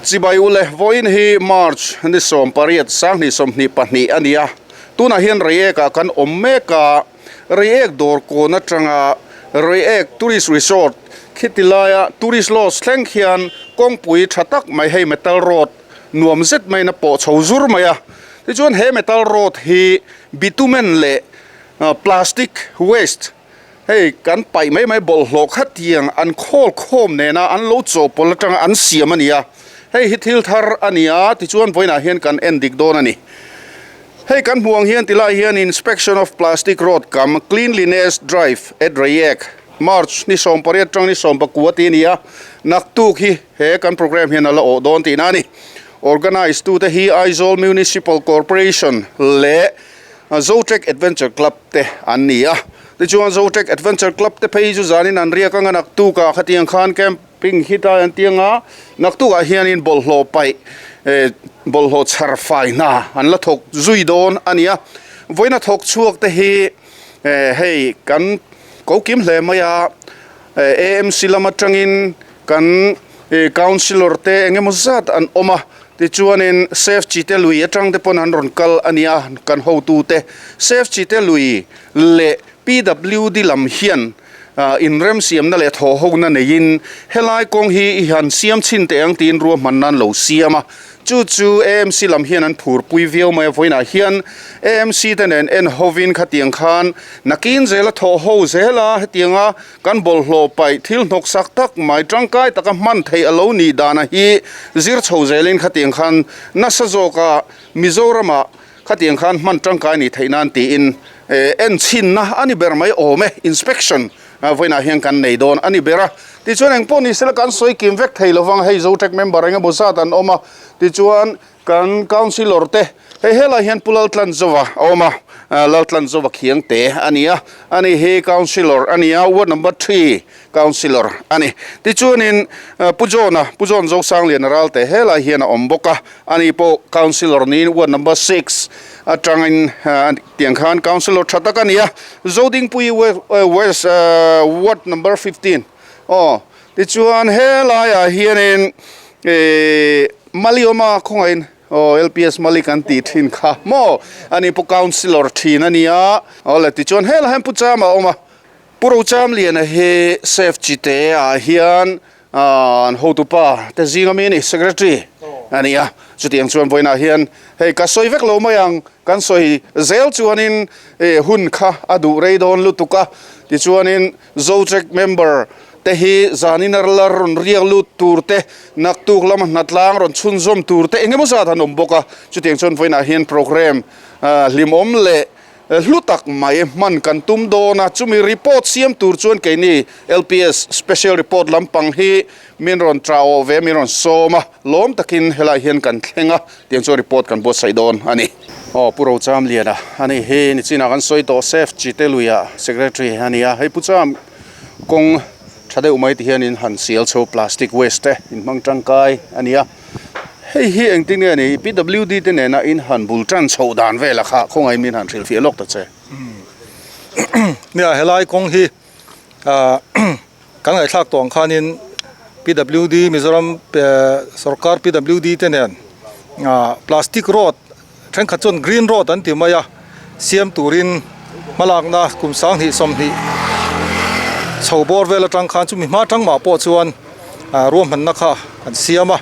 Chibai ule, vawiin hi March ni 18 2022 a ni a, tunah hian Reiek-ah kan awm mek a, Reiek dawr kawn atanga Reiek Tourist Resort khiti laia Tourist Lodge thleng khian kawngpui tha tak mai hei metal road nuam zet maiin a pawh chho zur mai a, tichuan he metal road hi bitumen leh plastic waste Hei kan paih mai mai bawlhhlawh kha tiang an khawl khawm nena an lo chawhpawlh atanga an siam a ni a, hei hi thil thar a ni a tichuan vawiinah hian kan en dik dawn a ni. Hei kan hmuh ang hian tilai hian Inspection of Plastic Road kam Cleanliness Drive at Reiek, March ni 18 atang ni 19 tih a ni a, naktuk hi he kan programme hian a la awh dawn tihna a ni. Organise tute hi Aizawl Municipal Corporation leh Zotrek Adventure Club te an ni a, tichuan Zotrek Adventure Club te phei chu zanin an riak anga naktukah khatiang khan camping hi tlai an ti anga naktukah hianin bawlhhlawh paih eh bawlhhlawh chhar fai hna an la thawk zui dawn a ni a, vawiina thawk chhuak te hi eh hei kan ko kim hle mai a, eh AMC lam atangin kan eh councillor te eng emaw zat an awm a. Tichuanin Save Chite lui atang te pawn an rawn kal a nia, kan hotute Save Chite lui leh PWD lam hian inremsiamna leh thawhhona neiin helai kawng hi i han siam chhin teh ang tiin ruahman nan lo siam a. Chu chu AMC lam hian an phurpui viau mai a, vawiinah hian AMC te nen en hovin khatiang khan nakin zela thawhho zela hetianga Kan bawlhhlawh paih thil hnawksak tak mai tangkai taka hman theih a lo nih dana hi zir chho zelin khatiang khan nasa zawka Mizoramah khatiang khan hman tangkai nih theih nan tiin en chhinna a ni ber mai awm e, inspection vawiinah hian kan nei dawn a ni ber a. Tichuan engpawh ni sela kan sawi kim vek thei lovang hei Zotrek member engemaw zat an awm a, tichuan Kan councillor te hei helai hian Pu Laltlanzova a awm a, Laltlanzova Khiangte a ni a, ani hi councillor a ni a, ward number three councillor a ni. Tichuanin Pu John-a, Pu John Zosangliana Ralte helai hian a awm bawk a, ani pawh councillor niin ward number six atangin tiang khan councillor tha tak a ni a, Zodingpui west ward number 15 aw. Tichuan helaiah hianin ihh Maliawma khawngaihin aw LPS Mali kan tih thin kha maw ani Pu Councillor thin a nia aw le tichuan helaiah hian Pu Chama a awm a Pu Rochamliana hi Safe Chite ah hian ahh an hotupa te zinga mi a ni Secretary a ni a chutiang chuan vawiinah hian hei ka sawi vek lo mai ang kan sawi zel chuanin ih hun kha a duh rei dawn lutuk a tichuanin Zotrek member te hi zanin a la rawn riak lut tur te, naktuk lama hnatlang rawn chhunzawm tur te engemaw zat an awm bawk a, chutiang chuan vawiinah hian programme hlimawm leh hlu tak mai hman kan tum dawn a, chumi report siam tur chuan keini LPS special report lampang hi min rawn tah awh ve min rawn sawm a, lawm takin helaiah hian kan thleng a, tiang chuan report kan buatsaih dawn a ni. Aw Pu Rochamliana a ni hi nichinah kan sawi tawh Safe Chiteluia Secretary a ni a, hei Pu Cham kawng tha deuh mai ti hian in han sial chho plastic waste te in hmang tangkai a ni a, hei hi engtin nge ni PWD te nena in han bul tan chhoh dan velah kha khawngaih min han hrilhfiah lawk ta che. Nia helai kawng hi ah kan ngaihthlak tawh ang khanin PWD Mizoram sorkar PWD te nen ah plastic road thenkhat chuan green road an ti mai a siam turin hmalakna kum 2020 chho bawr vel atang khan chumi hma tang mah pawh chuan ah ruahmanna kha an siam a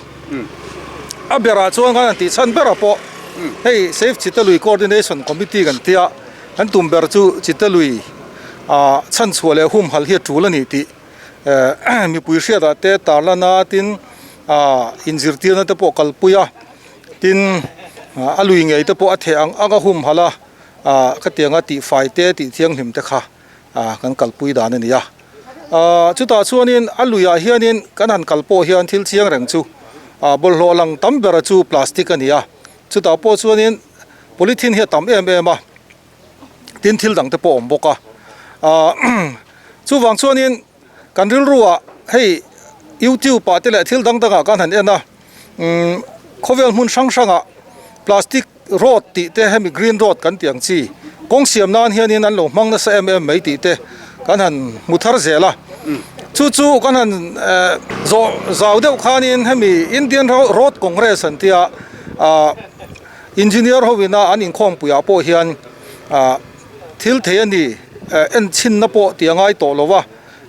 a berah chuan khan an tih chhan berah pawh hei Save Chitalui Coordination Committee kan tia. An tum ber chu Chitalui ah chhanchhuah leh humhalh hi a tul a ni tih mipui hriatah te tarlana tin ah inzirtirna te pawh kalpui a, tin a lui ngei te pawh a theh ang ang a humhalh a ah khatianga tihfai te tih thianghlim te kha ah kan kalpui dan a ni a. Ah chutah chuanin a luiah hianin kan han kal pawh hian thil chiang reng chu ah bawlhhlawh lang tam bera chu plastic a ni a. Chutah pawh chuanin polythene hi a tam em em a, tin thil dang te pawh a awm bawk a. Ahh chuvang chuanin kan rilruah hei youtube ah te leh thil dang dangah khan han en a, umm khawvel hmun hrang hrangah plastic road tih te hemi green road kan tih ang chi kawng siam nan hianin an lo hmang nasa em em mai tih te kan han hmu thar zel a. Chu chu kan han zawh zau deuh khanin hemi Indian Road Congress an tia Engineer ho ina an inkhawmpuiah pawh hian thil thei a ni en chhinna pawh tih a ngai tawh lo a,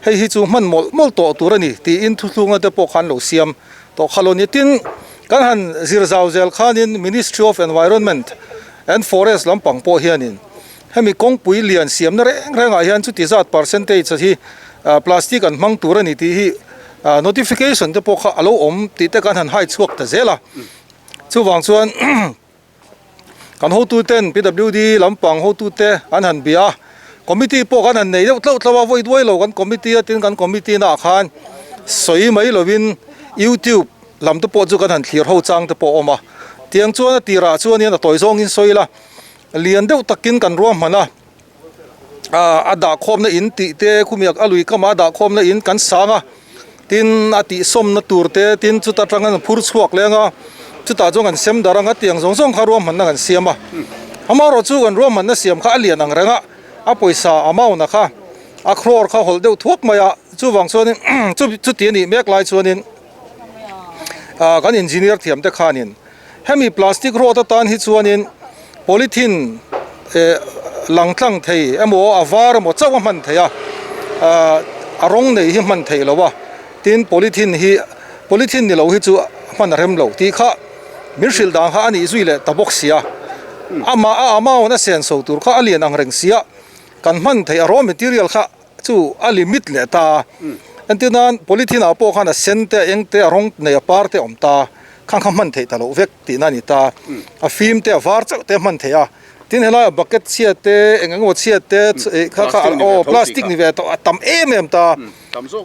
hei hi chu hman mawlh mawlh tawh tur a ni tiin thuthlunga te pawh khan lo siam tawh kha lo ni. Tin, kan han zir zau zel khanin Ministry of Environment and Forest lampang pawh hianin hemi kawngpui lian siamna reng rengah hian chuti zat percentage hi plastic an hmang tur a ni tih hi notification te pawh kha a lo awm tih te kan han hai chhuak ta zel a. Chuvang chuan kan hotuten PWD lampang hotute an han bia a, committee pawh kan han nei deuh tlauh tlauh a, vawi duai lo kan committee a tin kan committee naah khan sawi mai lovin youtube lam te pawh chu kan han thlir ho chang te pawh a awm a. Tiang chuan a tirah chuanin a tawi zawngin sawi ila, lian deuh takin kan ruahman a, a dahkhawmna in tih te khumiak a lui kamah a dahkhawmna in kan sang a tin a tihsawmna tur te tin chuta tang an phur chhuak leng a chutah chuan kan sem darh anga tiang zawng zawng kha ruahmanna kan siam a amaherawh chu kan ruahmanna siam kha a lian ang reng a a pawisa amount a kha a crore kha hawlh deuh thuak mai a chuvang chuanin chuti a nih mek lai chuanin ah kan engineer thiam te khanin. Hemi plastic road atan hi chuanin polythene eh lang tlang thei emaw a var emaw chauh a hman theih a, ah a rawng nei hi hman theih lo a, tin polythene hi polythene ni lo hi chu hman a rem lo tih kha min hrilh dan kha a nih zui leh ta bawk sia, amah a amount a senso tur kha a lian ang reng sia, kan hman theih a raw material kha. Chu a limit leh ta. Entir nan polythene ah pawh khan a sen te a eng te a rawng nei a par te a awm ta. Khang kha hman theih ta loh vek tihna a ni ta. A fim te a var chauh te a hman theih a. Tin helai ah bucket chhia te eng eng emaw chhia te kha kha aw plastic ni ve tawh a tam em em ta.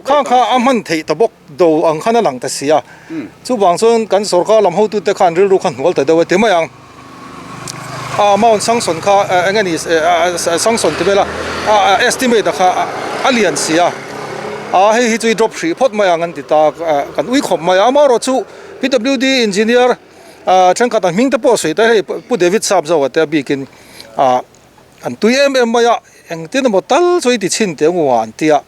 Khang kha a hman theih ta bawk do ang khan a lang ta si a. Chuvang chuan kan sorkar lam hotute khan rilru kha hnual ta deuh a ti mai ang. A amount sanction kha eng nge ni sanction ti vel a estimate a kha a lian si a a hei hi chu i drop hrih phawt mai ang an ti ta kan ui khawp mai a amaherawh chu PWD engineer thenkhat an hming te pawh a sawi ta hei Pu David Sapzawa te a bikin ah an tui em em mai a engtin emaw tal chu i ti chhin teh ang u an ti a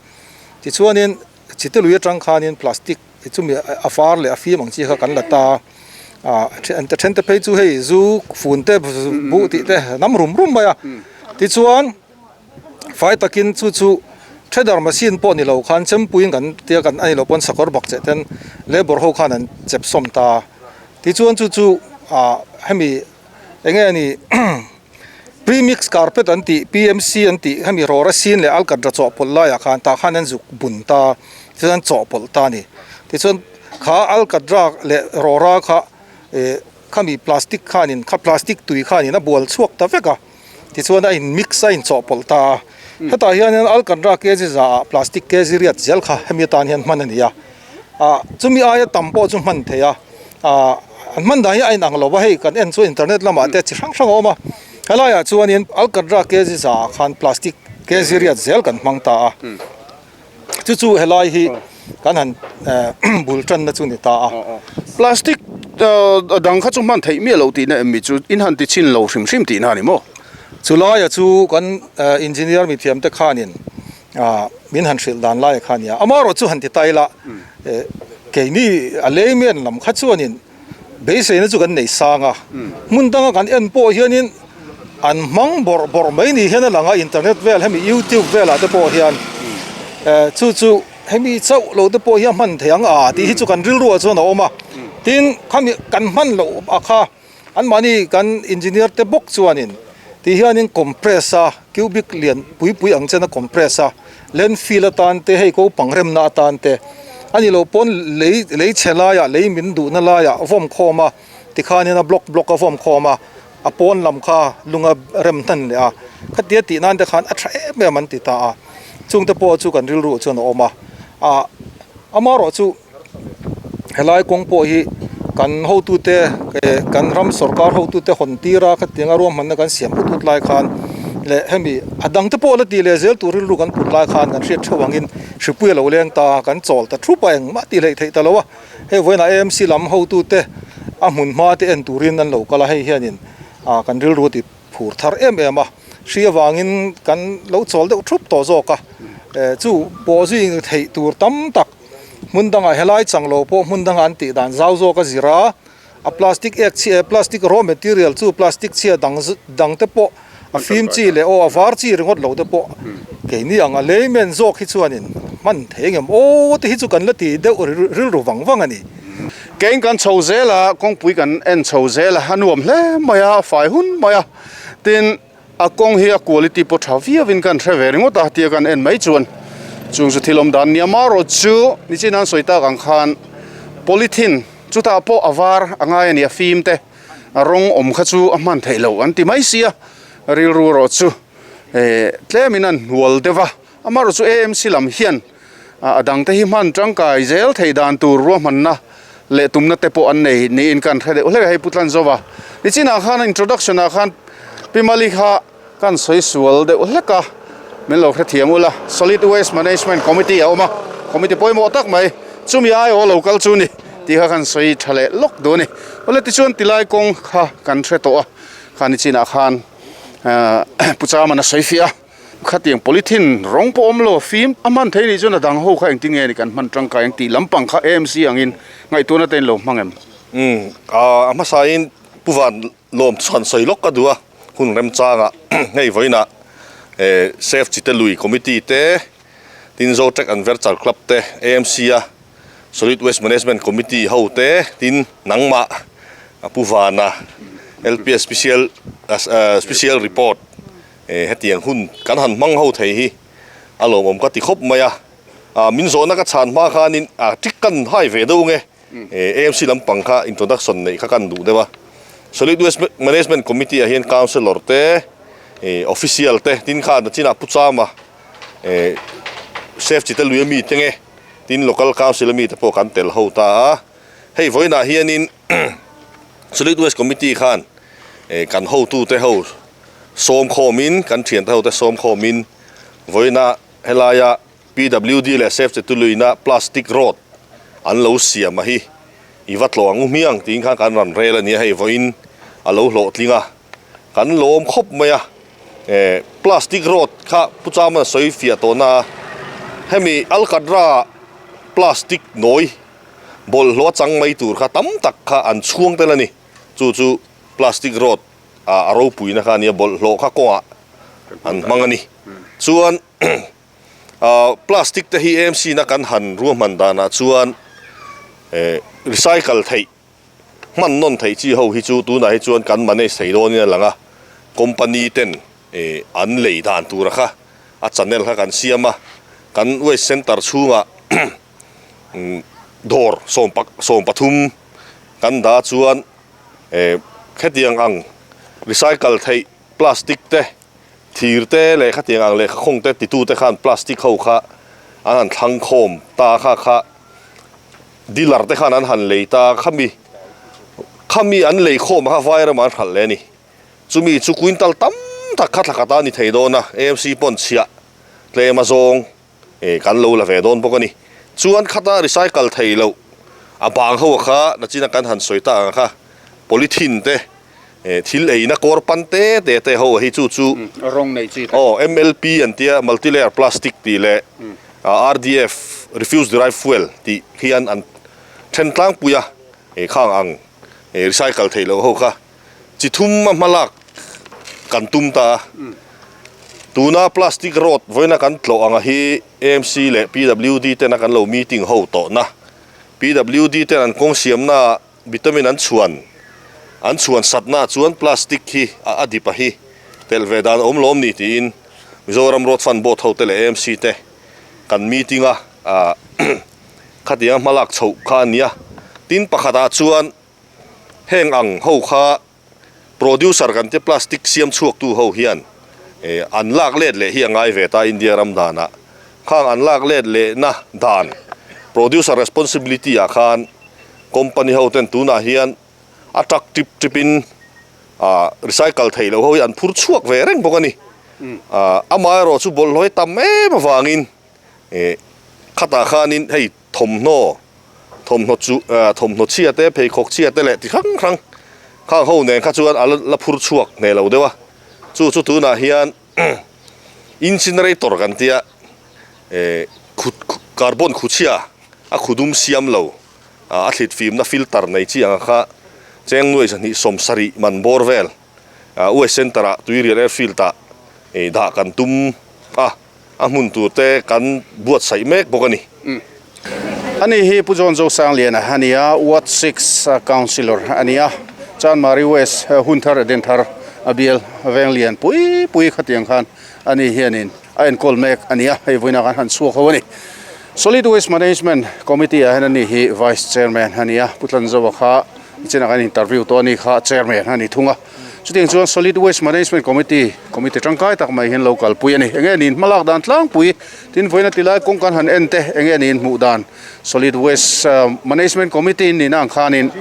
tichuanin chite lui atang khanin plastic chumi a var leh a fim ang chi kha kan la ta a an ta then te phei chu hei zu fun te buh tih te nam rum rum mai a tichuan fai takin chu chu thedar machine pawh ni lo khan chempuiin kan tia kan a ni lo pawn sakawr bak cheh ten labour ho khan an chep sawm ta tichuan chu chu ah hemi eng nge ni. Premix carpet an tih, PMC an tih hemi rawra sin leh alkatra chawhpawlh laiah khan tah khan an zuk bun ta, tichuan an chawhpawlh ta a ni. Tichuan kha alkatra leh rawra kha eh khami plastic khanin kha plastic tui khanin a bual chhuak ta vek a, tichuan a in mix a inchawhpawlh ta a. Hetah hianin alkatra kg za ah plastic kg riat zel kha hemi atan hian hman a ni a, ah chumi aia tam pawh chu hman theih a. Ah an hman dan hi a inang lo va hei kan en chu internet lamah te chi hrang hrang a awm a helaiah chuanin alkatra kg za ah khan plastic kg riat zel kan hmang ta a chu chu helai hi kan han eh bul tanna chu ni ta a. Plastic dang kha chu hman theih miah loh tihna em mi chu in han ti chhin lo hrim hrim tihna a ni maw? Chulaia chu kan engineer mithiam te khanin ah min han hrilh dan lai kha a nia amaherawh chu han ti ta ila eh keini a layman lam kha chuanin beiseina chu kan nei sang a hmun danga kan en pawh hianin an hmang bawrh bawrh mai ni hian a lang a internet vel hemi youtube velah te pawh hian eh chu chu hemi chauh lo te pawh hi a hman thei ang a tih hi chu kan rilru ah chuan a awm a tin khami kan hman loh a kha. Anmahni kan engineer te bawk chuanin ti hianin compress a cubic lian pui pui ang chen a compress a landfill atan te hei ko pang remna atan te a ni loh pawn lei lei chhe laiah lei min duhna laiah vawm khawm a tikhanin a block block a vawm khawm a a pawn lam kha lunga rem hnan leh a khatia tih nan te khan a tha em em an ti ta a chungte pawh chu kan rilru chuan a awm a ah amaherawh chu. Helai kawng pawh hi kan hotute eh kan ram sorkar hotute hawn tir a khatianga ruahmanna kan siam put put lai khan leh hemi a dang te pawh la tih leh zel tur rilru kan put lai khan kan hriat theuh angin hripui a lo leng ta kan chawl ta thup a engmah tih hleih theih ta lo a hei vawiinah AMC lam hotute a hmun hma te en turin an lo kal a hei hianin ah kan rilru ti phur thar em em a hri avangin kan lo chawl deuh thup tawh zawk a. Chu pawh zui theih tur tam tak hmun dangah helai chang lo pawh hmun dangah an tih dan zau zawk a zir a, a plastic ek chhia plastic raw material chu plastic chhia dang dang te pawh a fim chi leh aw a var chi ringawt lo te pawh keini ang a layman zawk hi chuanin hman thei engem aw te hi chu kan la ti deuh rilru vang vang a ni. Keng kan chho zel a, kawngpui kan en chho zel a, a nuam hle mai a, a fai hun mai a, tin A kawng hi a quality pawh tha viau in kan hre ve ringawt a tia kan en mai chuan chung chu thil awm dan nia marawh chu nichin an sawi tak ang khan polythene chutah pawh a var a ngai a ni a fim te a rawng awm kha chu a hman theih loh an ti mai sia rilru erawh chu eh tlem in an hnual deuh a amaherawh chu AMC lam hian a dang te hi hman tangkai zel theih dan tur ruahmanna leh tumna te pawh an nei niin kan hre deuh hlek a hei Pu Tlanzova nichinah khan introduction ah khan Pi Mali kha kan sawi sual deuh hlek a min lo hrethiam ula Solid Waste Management Committee a awm a committee pawimawh tak mai chumi aiawh lo kal chu ni tih kha kan sawi tha leh lawk duh a ni awle tichuan tilai kawng kha kan hre tawh a kha nichinah khan Pu Chaman a sawi fiah a. Khatiang polythene rawng pawh awm lo a fim a hman thei nih chuan a dang ho kha engtin nge ni kan hman tangkai ang tih lampang kha AMC angin ngaihtuahna te in lo hmang em? Umm a hmasain Pu Van Lawm chhan sawi lawk ka duh a, hun remchangah hei vawiinah Save Chite Lui Committee te, tin Zotrek and Verchar Club te, AMC a Solid Waste Management Committee ho te, tin nangmah Pu Vana LPS Special Special Report Hetiang hun kan han hmang ho thei hi a lawmawm ka ti khawp mai a, min zawhna ka chhan hma khanin trick kan hai ve deuh nge AMC lampang kha introduction neih kha kan duh deuh a, Solid Waste Management Committee ah hian Councillor te, Official te tin khan a chinah Pu Chama Chef Chite Lui ami te nge tin Local Council ami te pawh kan tel ho ta a, hei vawiinah hianin Solid Waste Committee khan kan hotute ho Sawm khawmin, kan thiante hote sawm khawmin vawiina helaia PWD leh Save the Tuluina plastic road an lo siam a hi i va tlawh ang u hmiang tiin khan kan rawn rel a nia hei vawiin a lo hlawhtling a, kan lawm khawp mai a, eh plastic road kha Pu Chama sawi fiah tawh na a, hemi Alkatra plastic nawi bawlhhlawh a chang mai tur kha tam tak kha an chhuang tel a ni, chu chu plastic road. a ropuina kha a nia bawlhhlawh kha kawngah an hmang a ni. Chuan plastic te hi AMC na kan han ruahman danah chuan recycle theih hman nawn theih chi ho hi chu tunah hi chuan kan manage thei dawnin a lang a, company ten an lei dan tura kha a channel kha kan siam a, kan waste center chhungah dawr 13 kan dah chuan. Khetiang ang recycle theih plastic te, thir te leh khatiang ang lehkha khawng te titu te khan plastic ho kha an han thlang khawm ta kha kha dealer te khan an han lei ta khami khami an lei khawm kha vai ramah an hralh leh a ni. Chumi chu quintal tam tak kha thla khat a ni thei dawn a, AMC pawn chhiah tlem a zawng. Kan lo la ve dawn bawk a ni. Chuan khata recycle thei loh a bang ho kha nachina kan han sawi tak ang kha polythene te thil eina kawr pan te te te ho hi chu chu rawng nei chi te. Aw MLP an tia multi layer plastic tih leh RDF refuse derived fuel tih hian an then tlangpui a khang ang recycle thei loh ho kha. Chi thum a hmalak kan tum ta a, tuna plastic road vawiina kan tlawh anga hi AMC leh PWD tena kan lo meeting ho tawhna, PWD ten an kawng siamnaah vitamin an chhuan an chhuan satnaah chuan plastic hi a a dip a hi telh ve dan a awm lawm ni tiin Mizoram Road Fund Board hote leh AMC te kan meeting a khatianga hmalak chhoh kha a nia. Tin pakhatah chuan Heng ang ho kha producer kan tia plastic siam chhuak tu ho hian an lak let leh hi a ngai ve ta India ram danah. Khang an lak let lehna dan producer responsibility ah khan company ho ten tunah hian a truck tip tip in recycle theih loh ho hi an phur chhuak ve reng bawk a ni. Amaherawh chu bawlhhlawh hi tam em avangin khatah khanin hei Thawmhnaw, thawmhnaw chu thawmhnaw chhia te, pheikhawk chhia te leh ti hrang hrang khang ho nen kha chuan a la phur chhuak hneh lo deuh a, chu chu tunah hian incinerator kan tia. Carbon khuchhia a khudum siam lo a thlit fimna filter nei chi anga kha cheng nuai zahnih 70 man bawr vel Waste Centre ah Tuirial Airfield ah dah kan tum a, a hmun tur te kan buatsaih mek bawk a ni. Ani hi Pu John Zosangliana a ni a, Ward 6 Councillor a ni a, Chanmari West Hunthar Edenthar a bial veng lian pui pui khatiang khan ani hianin a enkawl mek a ni a, hei vawiinah khan han chhuak ho a ni. Solid Waste Management Committee ah hian ani hi Vice Chairman a ni a, Pu Tlanzoa kha nichinah khan interview tawh a ni kha Chairman a ni thung a. Chutiang chuan Solid Waste Management Committee, Committee tangkai tak mai hian lo kalpui a ni. Enge niin hmalak dan tlangpui tin vawiina tilai kawng kan han en te enge niin hmuh dan Solid Waste Management Committee nihna ang khanin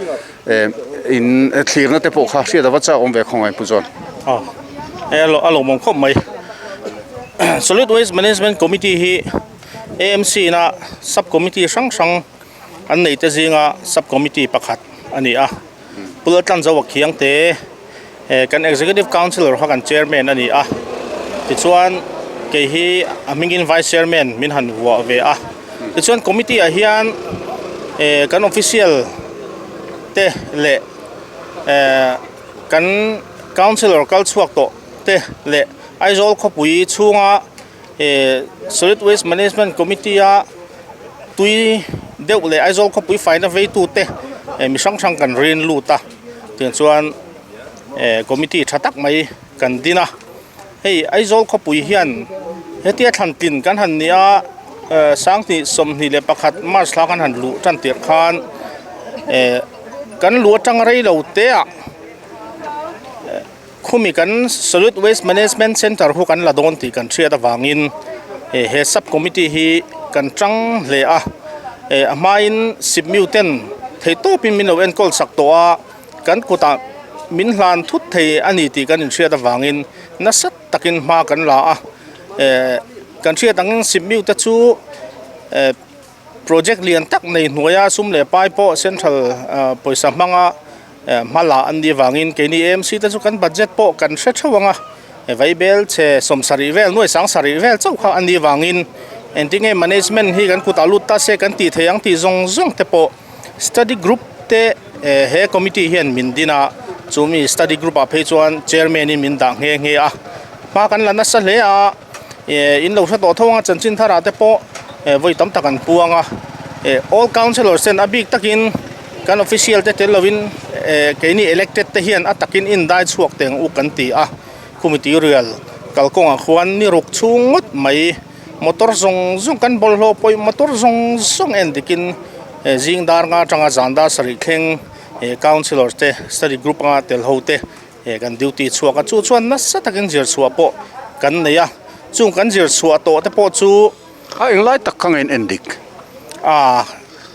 in thlirna te pawh kha hriat ava chak awm ve khawngaih Pu John. Aw, hei a lawmawm khawp mai. Solid Waste Management Committee hi AMC na Sub Committee hrang hrang an nei te zinga Sub Committee pakhat a ni a. Pu Laltlanzoa Khiangte kan Executive Councillor kha kan Chairman a ni a. Tichuan kei hi a hmingin Vice Chairman min han vuah ve a. Tichuan Committee ah hian kan Official te leh kan Councillor kal chhuak tawh te leh Aizawl khawpui chhunga Solid Waste Management Committee a tui deuh leh Aizawl khawpui faina veitu te mi hrang hrang kan rin lut a tiang chuan committee tha tak mai kan din a hei Aizawl khawpui hian hetia thlan tlin kan han ni a sanghnih 21 March thla kan han luh tan tirh khan kan luh atang rei lo te ah. Khumi kan Solid Waste Management Centre hu kan la dawn tih kan hriat avangin he Sub Committee hi kan tang hle a, a hmain Sipmiu ten theihtawpin min lo enkawl sak tawh a, kan kutah min hlan thut thei a ni tih kan inhriat avangin nasa takin hma kan la a, kan hriat angin Sipmiu te chu Project lian tak nei hnuaia sum leh pai pawh central pawisa hmanga hma la an nih avangin keini AMC te chu kan budget pawh kan hre theuh ang a, vaibel chhe 70 vel nuai 70 vel chauh kha an nih avangin engtinge management hi kan kutah lut ta se kan tih theih ang tih zawng zawng te pawh study group te he committee hian min din a, chumi study group ah phei chuan chairman in min dah nghe nghe a, hma kan la nasa hle a. In lo hre tawh tho anga chanchin thar ah te pawh vawi tam tak an puang a all councillors ten a bik takin kan official te tel lovin keini elected te hian a takin in dai chhuak teng u kan ti a khumi rial kalkawngah khuan ni ruk chhung ngawt mai motor zawng zawng kan bawlhhlawh pawih motor zawng zawng en dikin zing dar nga atanga zan dar sarih thleng councillors te study group anga tel ho te. He kan duty chhuak a chu chuan nasa takin zir chhuah pawh kan nei a chung kan zir chhuah tawh te pawh chu A englai tak kha nge in en dik? A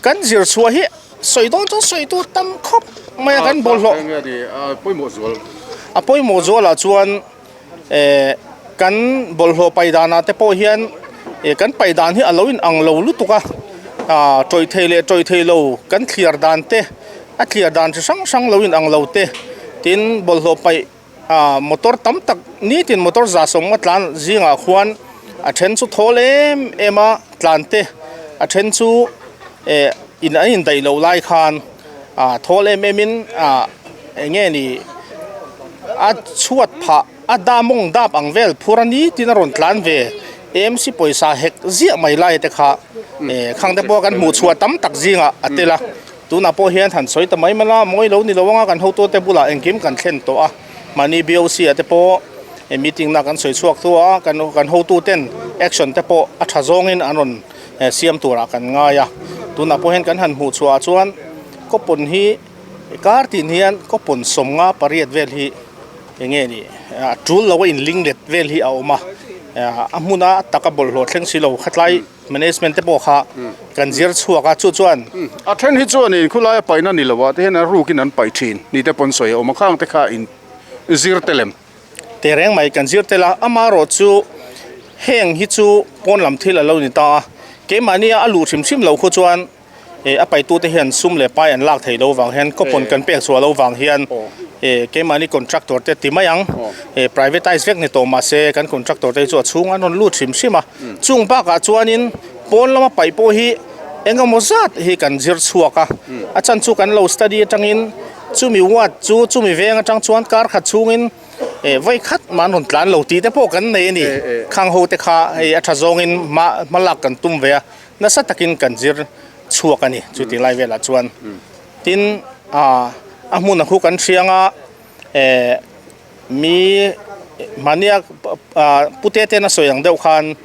kan zir chhuah hi sawi dawn chuan sawi tur tam khawp mai a kan bawlhhlawh A pawimawh zual. A pawimawh zualah chuan eh kan bawlhhlawh pai danah te pawh hian eh kan pai dan hi a lo in ang lo lutuk a ah tawih thei leh tawih thei lo kan thliar dan te a thliar dan chi hrang hrang lo in ang lo te tin bawlhhlawh paih ah motor tam tak nitin motor za sawm a tlan zingah khuan a then chu thawl em em a tlan te a then chu eh in an indaih loh lai khan ah thawl em em in ah eng nge ni a chhuat phah a da mawng dap ang vel phur a ni tin a rawn tlan ve AMC pawisa hek ziah mai lai te kha eh khang te pawh kan hmuh chhuah tam tak zingah a tel a tunah pawh hian han sawi ta mai mai la mawi lo ni lo anga kan hotu te bulah engkim kan thlen tawh a mahni BOC ah te pawh meeting na kan sawi chhuak thu a kan kan hotu ten action te pawh a tha zawngin an rawn siam turah kan ngai a tunah pawh hian kan han hmuh chhuah ah chuan kawpawn hi kar tin hian kawpawn 58 vel hi eng nge ni a tul lo a inling let vel hi a awm a a hmuna taka bawlhhlawh thleng si lo khatlai management te pawh kha kan zir chhuak a chu chuan a then hi chuan in khulai a paihna ni lo ah te hian a rukin an paih thin ni te pawn sawi a awm a khang te kha in zir tel em. Teh reng mai kan zir tel a amaherawh chu heng hi chu pawn lam thil a lo ni ta a keimahnia a luh hrim hrim lo khu chuan. A paitute hian sum leh pai an lak theih loh vang hian coupon kan pek chhuah loh vang hian Keimahni contractor te ti mai ang, privatise vek ni tawh mahse kan contractor te hi chu a chhung an rawn lut hrim hrim a. Chung bakah chuanin pawn lama paih pawh hi eng emaw zat hi kan zir chhuak a, a chan chu kan lo study atangin chumi ward chu chumi veng atang chuan kar khat chhungin vawi khat mah an rawn tlan lo tih te pawh kan nei a ni. Khang ho te kha hei a tha zawngin hma hma lak kan tum ve a, nasa takin kan zir chhuak a ni chuti lai velah chuan. Tin a hmun a khu kan hriang a eh mi mahnia pute ten a sawi ang deuh khan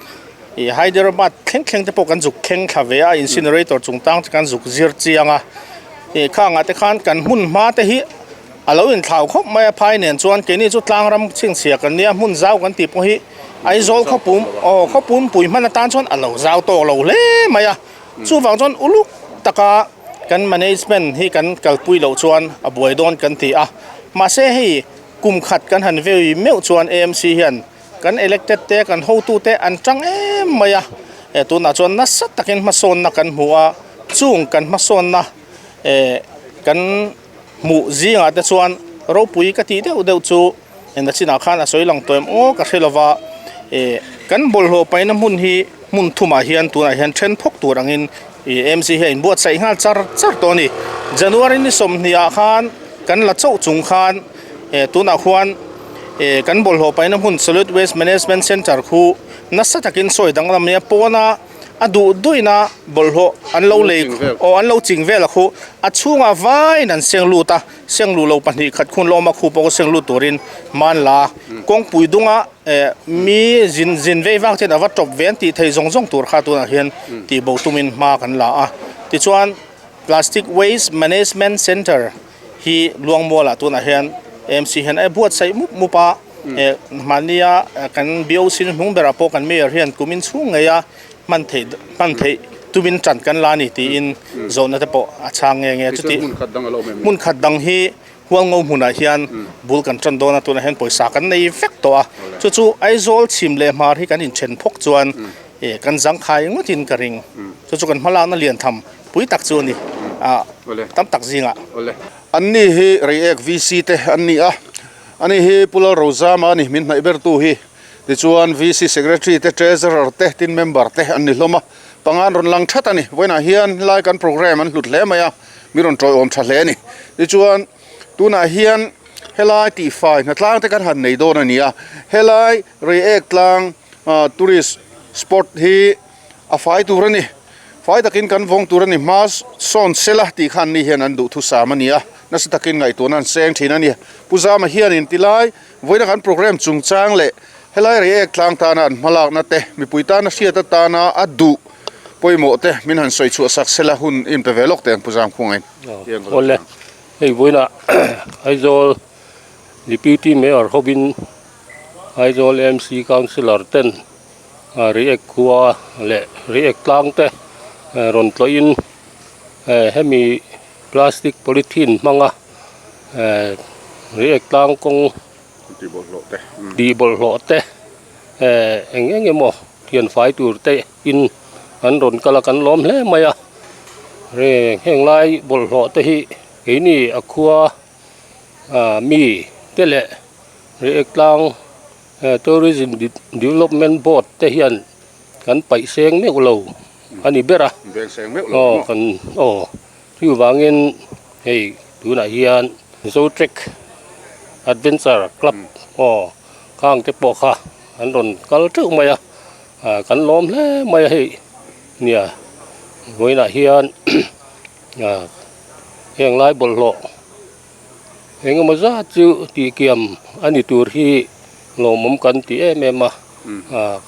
ih Hyderabad thleng thleng te pawh kan zuk thleng thla ve a incinerator chung tang te kan zuk zir chiang a ih khangah te khan kan hmun hma te hi a lo inthlau khawp mai a phai nen chuan keini chu tlang ram chhingchhia kan nia hmun zau kan tih pawh hi Aizawl khawpum aw khawpum pui hman atan chuan a lo zau tawk lo hle mai a chuvang chuan uluk taka kan management hi kan kalpui loh chuan a buai dawn kan ti a, mahse hei kum khat kan han vei meuh chuan AMC hian kan elected te kan hotu te an tang em mai a, eh tunah chuan nasa takin hmasawnna kan hmu a, chung kan hmasawnna eh kan hmuh zingah te chuan ropui ka tih deuh deuh chu Eng chinah khan a sawi lang tawh em aw ka hre lova eh kan bawlhhlawh paihna hmun hi hmun thumah hian tunah hian then phawk tur angin ih AMC hi a inbuatsaih nghal char char tawh a ni. January ni sawmhnih ah khan kan la chauh chung khan eh tunah khuan eh kan bawlhhlawh paihna hmun Solid Waste Management Centre khu nasa takin sawi danglam nia pawna a duh duhina bawlhhlawh an lo lei aw an lo ching vel a khu a chhungah vaiin an seng lut a. Sengluh lo 2 khat khun lawma khu pawh seng lut turin hman la kawngpui dunga eh mi zin zin vei vak ten a va tawp ve an tih thei zawng zawng tur kha tunah hian tih bo tumin hma kan la a tichuan plastic waste management centre hi Luangmualah tunah hian AMC hian a buatsaih mup mup a eh mahnia kan BOC hnung berah pawh kan mayor hian kumin chhung ngei a. hman theih hman theih tumin tan kan la a ni tiin zawhna te pawh a chhang nge nge chuti hmun khat dang hi Hualngo hmunah hian bul kan tan dawn a tunah hian pawisa kan nei vek tawh a chu chu Aizawl chhim leh hmar hi kan inthen phawk chuan eh kan zangkhai ngawtin ka ring chu chu kan hmalakna lian tham pui tak chu a ni a tam tak zingah. Anni hi Reiek VC te an ni a, ani hi Pu Lalrozama a ni min hnaih bertu hi. Tichuan VC Secretary te, Treasurer te, tin member te an ni hlawm a, panga an rawn lang that a ni. Vawiinah hian helai kan programme an hlut hle mai a, mi rawn tawiawm tha hle a ni. Tichuan tunah hian helai tihfai hnatlang te kan han nei dawn a ni a, helai Reiek tlang tourist spot hi a fai tur a ni. Fai takin kan vawng tur a ni. Hma sawn sela tih khan ni hian an duhthusam a ni a, nasa takin ngaihtuahna an seng thin a ni. Pu Zama hianin tilai Vawiina kan programme chungchang leh helai Reiek tlang tana an hmalakna te, mipui tana hriat atana a duh pawimawh te min han sawi chhuah sak sela hun i inpe ve lawk teh ang Pu Zangkhungain. Awle, hei vawiina Aizawl Deputy Mayor hovin Aizawl MC Councillor ten Reiek khua leh Reiek tlang te rawn tlawhin hemi Plastic polythene hmanga Reiek tlang kawng tih bawlhhlawh te eng eng emaw thian fai tur te in an rawn kal a kan lawm hle mai a heng lai bawlhhlawh te hi keini a khua mi te leh Reiek tlang Tourism Development Board te hian kan paih seng meuh lo a ni ber a aw kan aw chuvangin hei tunah hian Zotrek Adventure Club aw khang te pawh kha an rawn kal teuh mai a ah kan lawm hle mai a hei nia vawiinah hian ah heng lai bawlhhlawh Engemaw zat chu tihkiam a ni tur hi lawmawm kan ti em em a,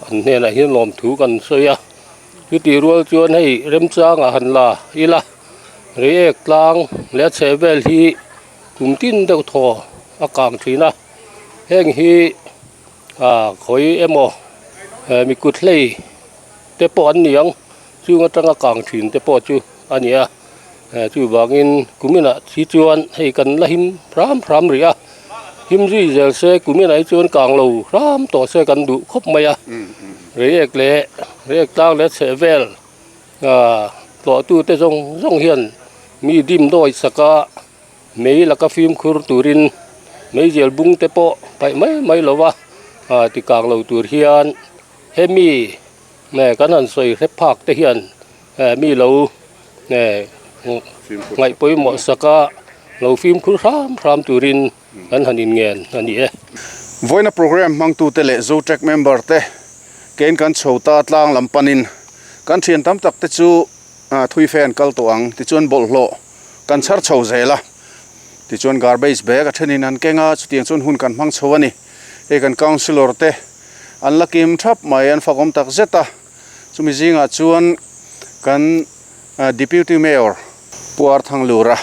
an hnenah hian lawmthu kan sawi a, chutih rual chuan hei remchangah han la ila Reiek tlang leh a chheh vel hi kum tin deuh thaw a kang thin a, heng hi khawi emaw mi kut hlei te pawh an ni ang chung atanga kang thin te pawh chu a ni a. Chuvangin kuminah hi chuan hei kan la him hram hram rih a, him zui zel se kuminah hi chuan kang lo hram tawh se kan duh khawp mai a, Reiek leh Reiek tlang leh chheh vel tlawhtute zawng zawng hian mi dim dawi saka mei laka fimkhur turin. Meizial bung te pawh paih mai mai lo va ti kang lo tur hian hemi kan han sawi hre phak te hian mi lo ngaih pawimawh sak a lo fimkhur hram hram turin kan han inngen a ni e. Vawiina programme hmangtute leh Zotrack member te kein kan chho ta tlang lam panin kan thian tam tak te chu thui fe an kal tawh ang tichuan bawlhhlawh kan chhar chho zel a. Tichuan garbage bag a thenin an keng a, chutiang chuan hun kan hmang chho a ni. Hei kan councillor te an la kim thap mai, an fakawm tak zet a. Chumi zingah chuan kan Deputy Mayor Pu Arthanglura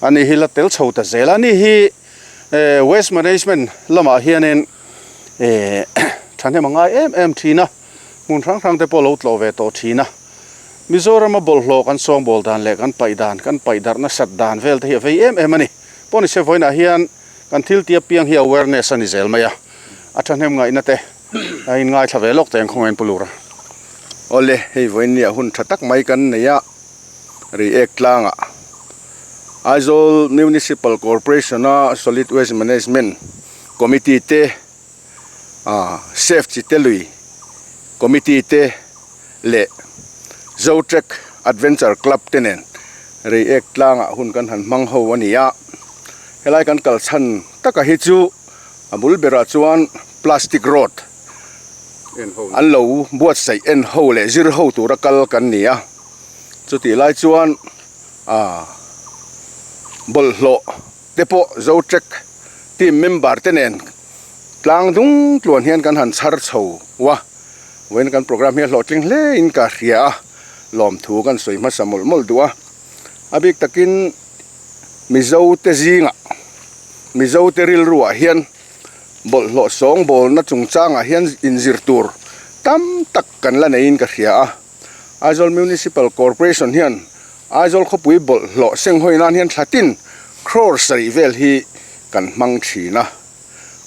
a ni hi la tel chho ta zel a. Ani hi Waste Management lamah hianin thahnem a ngai em em thin a. Hmun hrang hrang te pawh lo tlawh ve tawh thin a. Mizorama bawlhhlawh kan sawngbawl dan leh kan paih dan, kan paih darh nasat dan vel te hi a vei em em a ni. Pawh ni se vawiinah hian kan thil tia piang hi awareness a ni zel mai a. A thahnem ngaihna te a in ngaithla ve lawk teng khawngain Pu Lura. Awle, hei vawiin nia hun tha tak mai kan nei a, Reiek tlangah Aizawl Municipal Corporation-a Solid Waste Management Committee te Save Chitelui Committee te leh Zotrek Adventure Club te nen Reiek tlangah hun kan han hmang ho a ni a. Helai kan kal chhan taka hi chu a bul berah chuan plastic road an lo buatsaih en ho leh zir ho tura kal kan ni a. Chutih lai chuan bawlhhlawh te pawh Zotrek team member te nen tlang dung tluan hian kan han chhar chho a, vawiin kan programme hi a hlawhtling hle in ka hria a, lawmthu kan sawi hmasa mawlh mawlh duh a, a bik takin Mizo te zingah Mizo te rilru ah hian bawlhhlawh sawngbawlna chungchangah hian inzir tur tam tak kan la neiin ka hria a, Aizawl Municipal Corporation hian Aizawl khawpui bawlhhlawh senghawi nan hian thlatin crore sarih vel hi kan hmang thin a,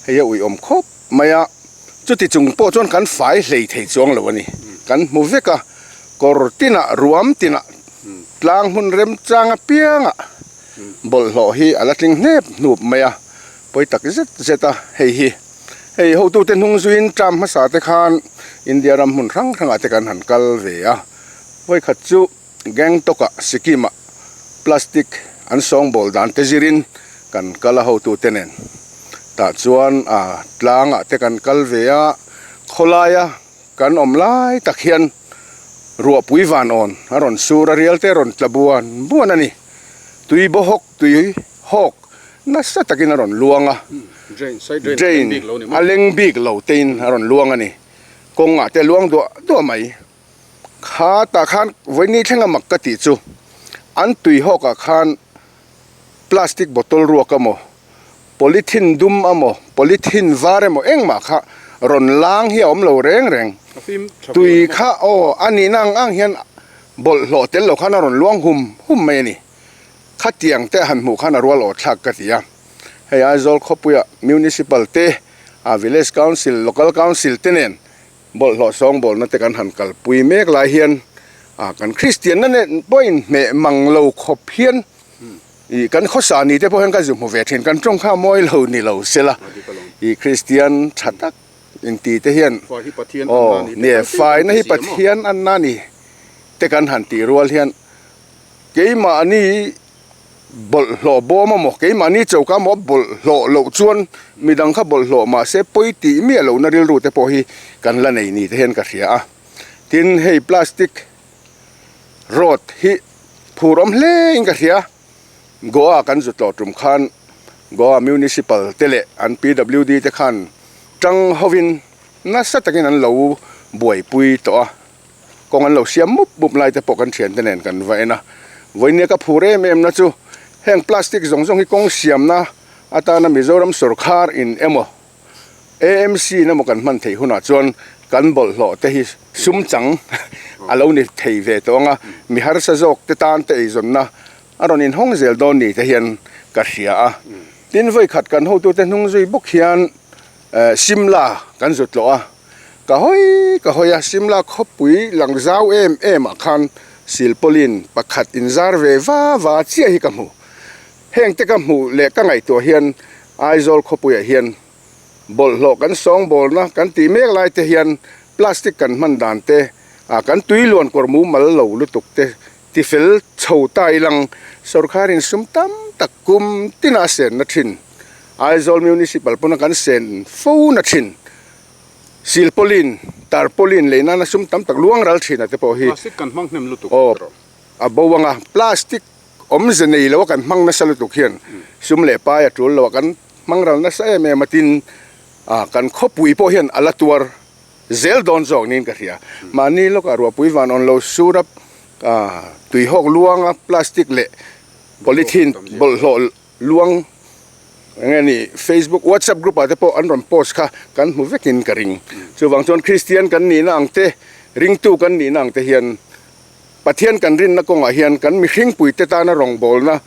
hei a uiawm khawp mai a, chuti chung pawh chuan kan fai hlei thei chuang lo a ni, kan hmu vek a, kawr tinah ruam tinah tlang hmun remchang apiangah bawlhhlawh hi a la tling hnep hnup mai a, pawi tak zet zet a hei hi. Hei hotute hnung zuiin term hmasa te khan India ram hmun hrang hrangah te kan han kal ve a, vawikhat chu Gangtok ah Sikkim ah plastic an sawngbawl dan te zirin kan kal a hotute nen tah chuan ah tlang ah te kan kal ve a, khawlaia kan awm lai tak hian ruahpui van awn a rawn sur a rial te a rawn tla buan buan a ni, tui bawhawk tui hawk nasa takin a rawn luang a, drain a leng bik lo tein a rawn luang a ni, kawngah te a luang duah duah mai, kha tah khan vawiin thlenga mak ka tih chu an tui hawkah khan plastic bottle ruak emaw polythene dum emaw polythene var emaw engmah kha rawn lang hi a awm lo reng reng, tui kha aw a nihna ang ang hian bawlhhlawh tel lo khan a rawn luang hum hum mai a ni. Khatiang te han hmuh khan a rual awh thlak ka ti a, hei Aizawl khawpuia Municipal te, a Village Council, Local Council te nen bawlhhlawh sawngbawlna te kan han kalpui mek lai hian a kan Kristianna nen pawh inhmeh mang lo khawp hian ih kan khawsa ni te pawh hian ka zu hmu ve thin, kan tawng kha mawi lo ni lo sela ih Kristian tha tak inti te hian aw nia faina hi Pathian anna ni te kan han tih rual hian Keimahni bawlhhlawh bawm a maw, keimahni choka maw bawlhhlawh loh chuan midang kha bawlhhlawh mahse pawi tih miah lohna rilru te pawh hi kan la nei ni te hian ka hria a. Tin, hei plastic road hi phur awm hle in ka hria. Goa kan zu tlawh tum khan Goa Municipal te leh an PWD te khan tang hovin nasa takin an lo buaipui tawh a. Kawng an lo siam mup mup lai te pawh kan thian te nen kan va en a, vawinia ka phur em em na chu heng plastic zawng zawng hi kawng siamna atana Mizoram sawrkhar in emaw AMC in emaw kan hman theih hunah chuan kan bawlhhlawh te hi sum chang a lo ni thei ve tawh ang a, mi harsa zawk te tan te eizawnna a rawn inhawng zel dawn ni te hian ka hria a, tin vawikhat kan hotute hnung zui bawk hian Simla kan zut tlawh a, ka hawi ka hawi a, Simla khawpui lang zau em em ah khan silpawlin pakhat inzar ve va va chiah hi ka hmu. Heng te ka hmuh leh ka ngaihtuah hian Aizawl khawpuiah hian bawlhhlawh kan sawngbawlna kan tih mek lai te hian plastic kan hman dan te ah kan tui luan kawr mumal lo lutuk te tifel chho ta ilang sorkharin sum tam tak kum tina a senna thin Aizawl Municipal pawna kan sen fo na thin silpaulin tarpaulin lei nana sum tam tak luang ral thin a te pawh hi Plastic kan hmang hnem lutuk aw a bo anga plastic awmze nei lo a kan hmang nasa lutuk hian sum leh pai a tul lo a kan hmang ral nasa em em a tin ah kan khawpui pawh hian a la tuar zel dawn zawk niin ka hria. Mahni lawkah ruahpui van awn lo sur a ah tuihawk luanga plastic leh polythene bawlhhlawh luang eng nge ni Facebook WhatsApp group ah te pawh an rawn post kha kan hmu vekin ka ring. Chuvang chuan Kristian kan nihna ang te ringtu kan nihna ang te hian Pathian kan rinna kawngah hian kan mihringpui te tana rawngbawlna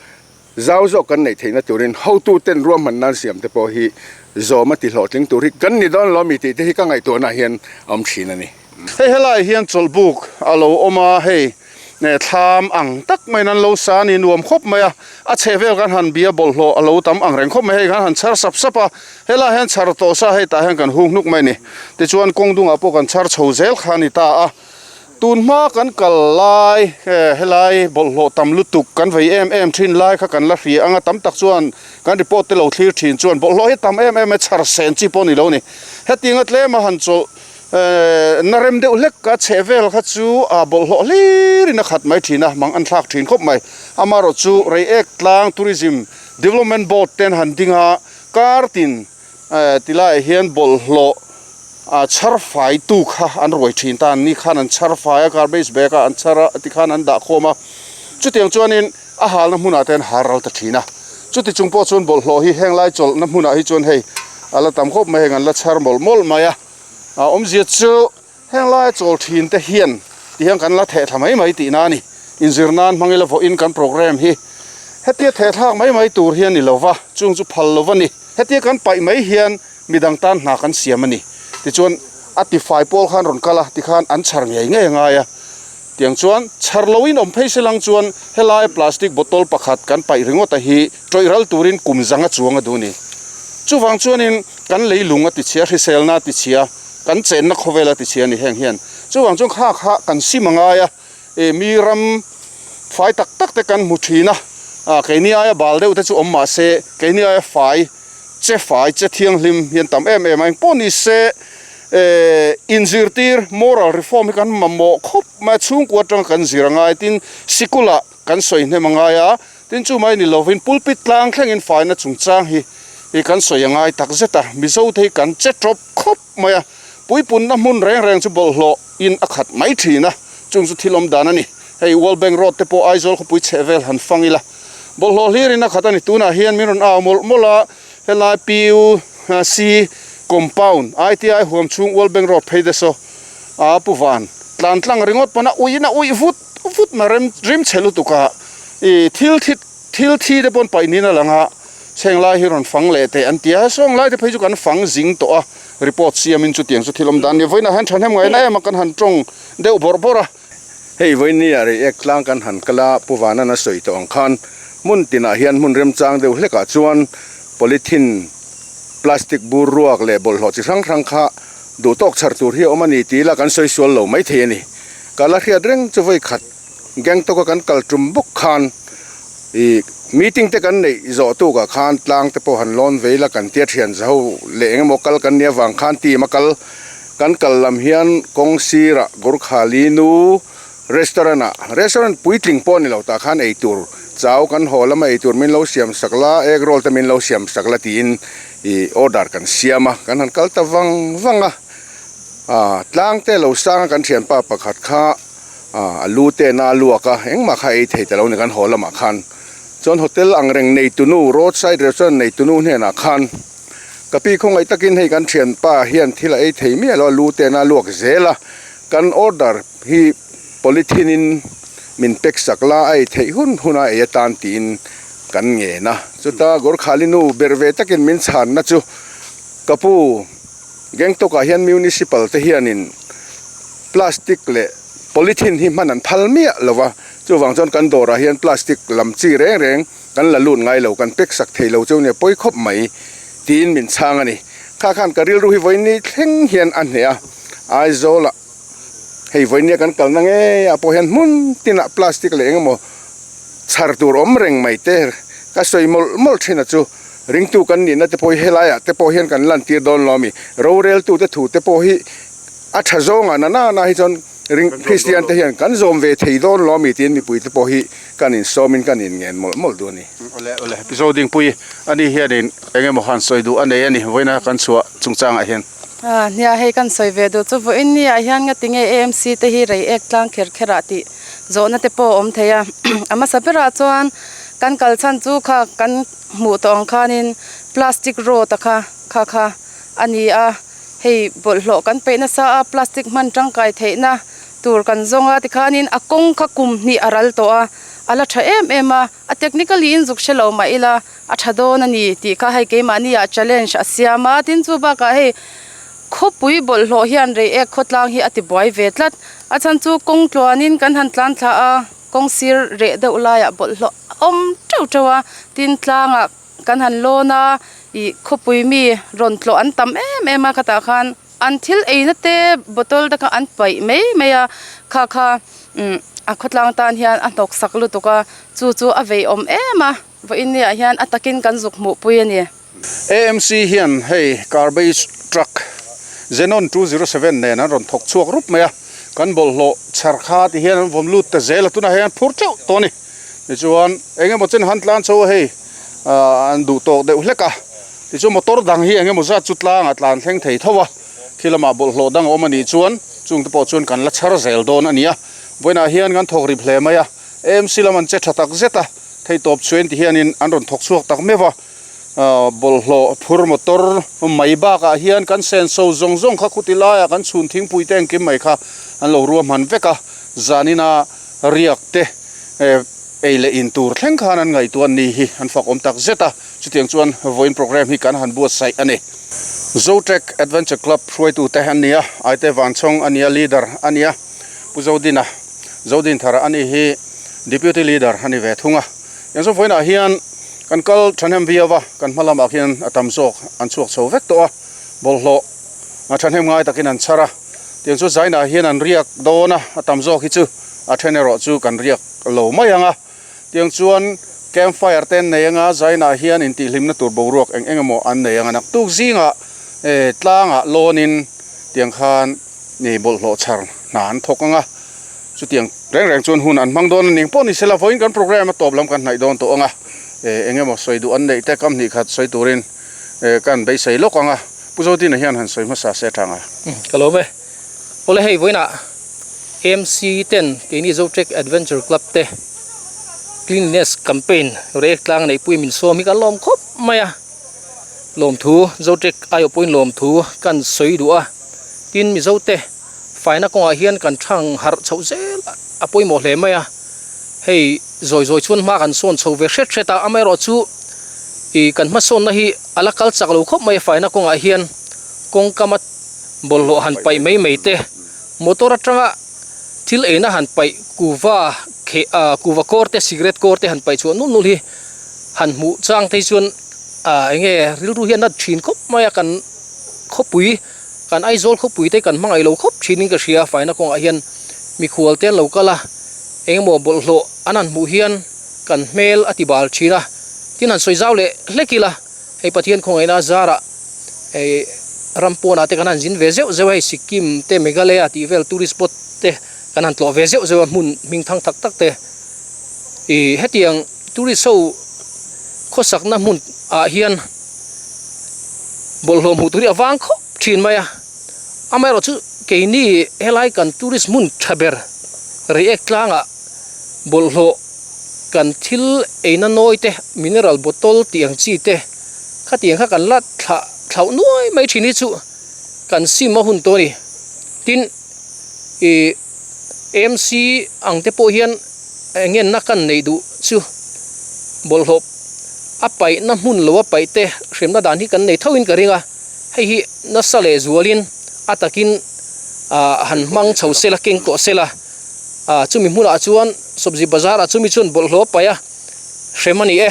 zau zawk kan neih theihna turin hotuten ruahman nan siam te pawh hi zawm a ti hlawhtling tur hi kan ni dawn lo mi tih te hi ka ngaihtuahna hian a awm thin a ni. Hei helaiah hian chawlhbuk a lo awm a, hei thlam ang tak maiin an lo sa a ni nuam khawp mai a, a chhehvel kan han bia bawlhhlawh a lo tam ang reng khawp mai, hei kan han chhar sap sap a, helaiah hian chhar tawh sa hei tah hian kan hung hnuk mai a ni, tichuan kawng dungah pawh kan chhar chho zel kha a ni ta a. Tun hma kan kal lai helai bawlhhlawh tam lutuk kan vei em em thin lai kha kan la hria ang a, tam tak chuan kan report te lo thlir thin chuan bawlhhlawh hi tam em em a, chhar sen chi pawh a ni lo a ni. Hetiang a tlem a han chawlh na rem deuh hlek a chheh vel kha chu a bawlhhlawh hlir in a khat mai thin a, mang an thlak thin khawp mai. Amaherawhchu Reiek tlang Tourism Development Board ten han ding a, kar tin Tilaiah hian bawlhhlawh chhar fai tu kha an ruai thin ta, an ni khan an chhar fai a, garbage bag ah an chhar a, tikhan an dah khawm a, chutiang chuanin a halna hmunah te an har ral ta thin a, chuti chung pawh chuan bawlhhlawh hi heng lai chawlhna hmunah hi chuan hei a la tam khawp mai, heng an la chhar mawlh mawlh mai a, a awmzia chu Heng laia chawl thin te hian ti hian kan la theh thla mai mai tihna a ni. Inzir nan hmang ila vawiin kan programme hi hetia theh thlak mai mai tur hi a ni lo va, chung chu phal lo va ni. Hetia kan paih mai hian midang tan hna kan siam a ni. Tichuan a tifai pawl khan rawn kal a, tikhan an chhar ngei ngei a ngai a. Tiang chuan chhar loin awm phei se lang chuan helai plastic bottle pakhat kan paih ringawt a hi tawih ral turin kum zanga chuang a duh a ni. Chuvang chuanin kan leilung a tichhia, hriselna a tichhia, kan chenna khawvel a tichhia a ni heng hian. Chuvang chuan kha kha kan sim a ngai a, ih mi ram fai tak tak te kan hmu thin a, ah keini aia bal deuh te chu awm mah se keini aia fai che fai che thianghlim hian tam em em a, engpawh ni se eh inzirtir moral reform hi kan mamawh khawp mai a, chhungkua atanga kan zir a ngai tin sikul ah kan sawi hnem a ngai a, tin chu mai ni lovin pulpit tlang thlengin faina chungchang hi ih kan sawi a ngai tak zet a, Mizo te hi kan che tawp khawp mai a, puipunna hmun reng reng chu bawlhhlawh in a khat mai thin a, chung chu thil awm dan a ni. Hei World Bank Road te pawh Aizawl khawpui chheh vel han fang ila, bawlhhlawh hlir in a khat a ni. Tunah hian min rawn au mawlh mawlh a, helai PUC compound ITI huam chhung World Bank Road phei te saw a pu van tlan tlang ringawt pawn a uih in a uih vut vut na rem rim chhe lutuk a, ih thil thi thil thi te pawn paih niin a lang a, chheng lai hi rawn fang leh teh an ti a, sawng lai te phei chu kan fang zing tawh a. Report siamin chutiang chu thil awm dan ni. Vawiinah hian thahnem ngaihna em a kan han tawng deuh bawrh bawrh a. Hei vawiinnia Reiek tlang kan han kal a, Pu Vanan a sawi tawh ang khan hmun tinah hian hmun remchang deuh hlekah chuan polythene, plastic bur ruak leh bawlhhlawh chi hrang hrang kha duh tawk chhar tur hi a awm a ni tih ila kan sawi sual lo maithei a ni. Ka la hriat reng chu vawi khat Gangtok a kan kal tum bawk khan ih meeting te kan neih zawh tukah khan tlang te pawh han lawn ve ila kan tia thian zaho leh eng emaw kal kan nia vang khan team a kal kan kal lam hian kawng sirah Gurkhali nu restaurant ah restaurant puitling pawh ni lo tah khan ei tur chau kan haw lama ei tur min lo siam sak la egg roll te min lo siam sak la tiin ih order kan siam a kan han kal ta vang vang a ah tlang te lo sang a kan thianpa pakhat kha. A lu te na a luak a, engmah kha ei thei ta lo ni kan haw lamah khan. Chuan hotel ang reng nei tunu, road side restaurant nei tunu hnenah khan ka pi khawngaih takin hei kan thianpa hian thil a ei thei miah lo a, lu te na a luak zel a, kan order hi polythene in min pack sak la, a ei theih hun hun a ei atan tiin kan ngen a. Chuta Gorkhali nu ber ve takin min chhanna chu ka pu Gangtok ah hian municipal te hianin plastic leh polythene hi hman an phal miah lo va, chuvang chuan kan dawrah hian plastic lam chi reng reng kan la lut ngai lo, kan pack sak thei lo chu nia pawi khawp mai. Tiin min chhang a ni. Kha khan ka rilru hi vawiin thleng hian a hneh a, Aizawlah hei vawiin kan kalna ngei ah pawh hian hmun tinah plastic leh engemaw chhar tur awm reng mai te ka sawi mawlh mawlh thin a chu ringtu kan nihna te pawh hi helai ah te pawh hian kan lantir dawn lo a mi. Roreltu te thu te pawh hi a tha zawngah na na na hi chuan Ring Kristian te hian kan zawm ve thei dawn lo ami tiin mipui te pawh hi kan insawmin kan inngen mawlh mawlh duh a ni. Awle awle Mizo Dingpui a ni hianin eng emaw han sawi duh a nei a ni vawiina kan chhuah chungchangah hian. A nia hei kan sawi ve duh chu vawiin ni ah hian nga tinge AMC te hi rei ek tlang kher kher ah tih zawhna te pawh a awm thei a a hmasa berah chuan kan kal chhan chu kha kan hmuh tawh ang khanin plastic road a kha kha kha a ni a. Hei bawlhhlawh kan peih nasa a, plastic hman tangkai theihna tur kan zawng a tikhanin a kawng kha kum hnih a ral tawh a, a la tha em em a, a technically in zuk hre lo mah ila a tha dawn a ni tih kha hei keimahni ah challenge a siam a, tin chu bakah hei khawpui bawlhhlawh hian rei ek khawtlang hi a ti buai ve tlat, a chhan chu kawng tluanin kan han tlan thla a, kawng sir reh deuh laiah bawlhhlawh a awm teuh teuh a, tin tlangah. Kan han lawn a, ih khawpui mi rawn tlawh an tam em em a khatah khan an thil eina te bottle te kha an paih mai mai a, kha kha umm a khawtlang tan hian a hnawk sak lutuk a, chu chu a vei awm em a, vawiin ni ah hian a takin kan zuk hmuh pui a ni. AMC hian hei garbage truck Xenon 207 nen an rawn thawk chhuak rup mai a, kan bawlhhlawh chhar kha ti hian an vawm lut ta zel a, tunah hian an phur teuh tawh a ni. Tichuan eng emaw chen han tlan chho a hei ahh an duh tawk deuh hlek a, tichuan motor dang hi eng emaw zat chu tlangah tlan thleng thei tho a, khi lamah bawlhhlawh dang a awm a nih chuan chung te pawh chuan kan la chhar zel dawn a ni a, vawiinah hian kan thawk rip hle mai a, AMC lam an che tha tak zet a, theihtawp chhuain ti hianin an rawn thawk chhuak tak meuh a, ahh bawlhhlawh phur motor mai bakah hian kan senso zawng zawng kha khuti laiah kan chhun thingpui te engkim mai kha an lo ruahman vek a, zanina riak te. Ei leh in tur thleng khan an ngaihtuah ni hi an fak awm tak zet a, chutiang chuan vawiin programme hi kan han buatsaih a ni. Zotrek Adventure Club hruaitute an ni a, Aite Vanchhawng a nia leader a nia, Pu Zodina, Zodinthara a ni hi Deputy Leader a ni ve thung a. Tiang chuan vawiinah hian kan kal thahnem viau a, kan hma lamah khian a tam zawk an chhuak chho vek tawh a, bawlhhlawh thahnem ngai takin an chhar a, tiang chu zainah hian an riak dawn a, a tam zawk hi chu a then erawh chu kan riak lo mai ang a, tiang chuan camp fire te an nei ang a, zainah hian intihhlimna tur boruak eng eng emaw an nei ang a, naktuk zingah eh tlangah lawnin tiang khan ih bawlhhlawh chhar hna an thawk ang a, chutiang reng reng chuan hun an hmang dawn a ni pawh ni sela vawiin kan programme a tawp lam kan hnaih dawn tawh ang a, eh eng emaw sawi duh an neih te kam hnih khat sawi turin eh kan beisei lawk ang a, Pu Zodina hian han sawi hmasa se tha ang a. Ka lawm e. Awle hei vawiinah AMC ten keini Zotrek Adventure Club te cleanliness campaign rek tlang neihpui min sawm hi kan lawm khawp mai a, lawmthu Zotrek aiawh pawhin lawmthu kan sawi duh a, tin Mizo te faina kawngah hian kan thang harh chhoh zel a pawimawh hle mai a, hei zawi zawi chuan hma kan sawn chho ve hret hret a, amaherawhchu ih kan hmasawnna hi a la kal chak lo khawp mai a faina kawngah hian kawngkam a. Bawlhhlawh han paih mai mai te, motor atanga thil eina han paih kuva kheh ah kuva kawr te cigarette kawr te han paih chhuah nul nul hi han hmuh chang te hi chuan ah enge rilru hian a thin khawp mai a kan khawpui kan Aizawl khawpui te kan hmangaih lo khawp thin in ka hria faina kawngah hian mikhual te an lo kal a engemaw bawlhhlawh an han hmuh hian kan hmel a ti bal thin a tin han sawi zau leh hlek ila hei Pathian khawngaihna a zarah hei ram pawnah te kan han zin ve zeuh zeuh a hei Sikkim te Meghalaya tih vel tourist spot te kan han tlawh ve zeuh zeuh a hmun hming thang tak tak te ih hetiang tourist ho khawsakna hmun ah hian bawlhhlawh hmuh tur hi a vang khawp thin mai a amaherawh chu keini helai kan tourist hmun tha ber Reiek tlangah bawlhhlawh kan thil eina nawi te mineral bottle tih ang chi te khatiang kha kan la thlah thlauh nuai mai thin hi chu kan sim a hun tawh a ni tin ih M C ang te pawh hian eng nge na kan neih duh chu bawlhhlawh a paihna hmun lo a paih te hremna dan hi kan nei tho in ka ring a hei hi nasa leh zualin a takin ah han hmang chho sela keng tawh sela ah chumi hmunah chuan sawbzi bazar ah chumi chuan bawlhhlawh a paih a hrem a ni e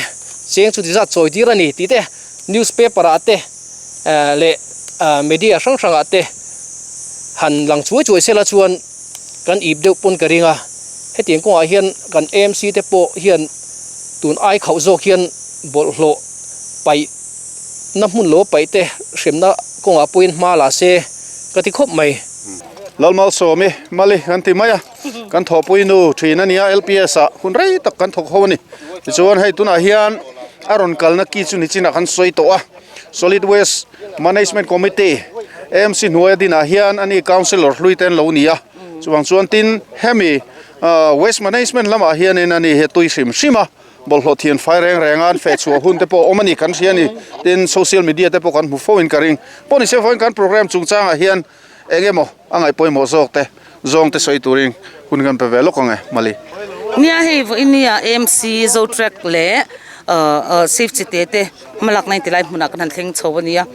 cheng chuti zat chawi tir a ni tih te. Newspaper ah te leh media hrang hrang ah te han lang chuai chuai sela chuan kan ip deuh pawn ka ring a, hetiang kawngah hian kan AMC te pawh hian tun ai khauh zawk hian bawlhhlawh paih na hmun lo paih te hremna kawngah pawhin hma la se ka ti khawp mai. Lalmalsawmi Mali kan ti mai a, kan thawhpui nu thin a nia LPS ah hun rei tak kan thawk ho a ni. Tichuan hei tunah hian a rawn kalna key chu nichinah kan sawi tawh a, Solid Waste Management Committee AMC hnuaia dinah hian ani Councillor hlui te an lo ni a, chuvang chuan tin hemi Waste Management lamah hianin ani hi tui hrim hrim a, bawlhhlawh thian fai reng reng a an feh chhuah hun te pawh a awm a ni kan hria a ni. Tin social media te pawh kan hmu fo in ka ring. Pawh ni se vawiin kan programme chungchangah hian Eng emaw a ngaih pawimawh zawk te zawng te sawi turin hun kan pe ve lawk ang e, Mali. Nia hei vawinia AMC Zotrack leh Safe Chite te hmalakna in tilai hmunah kan han thleng chho a nia.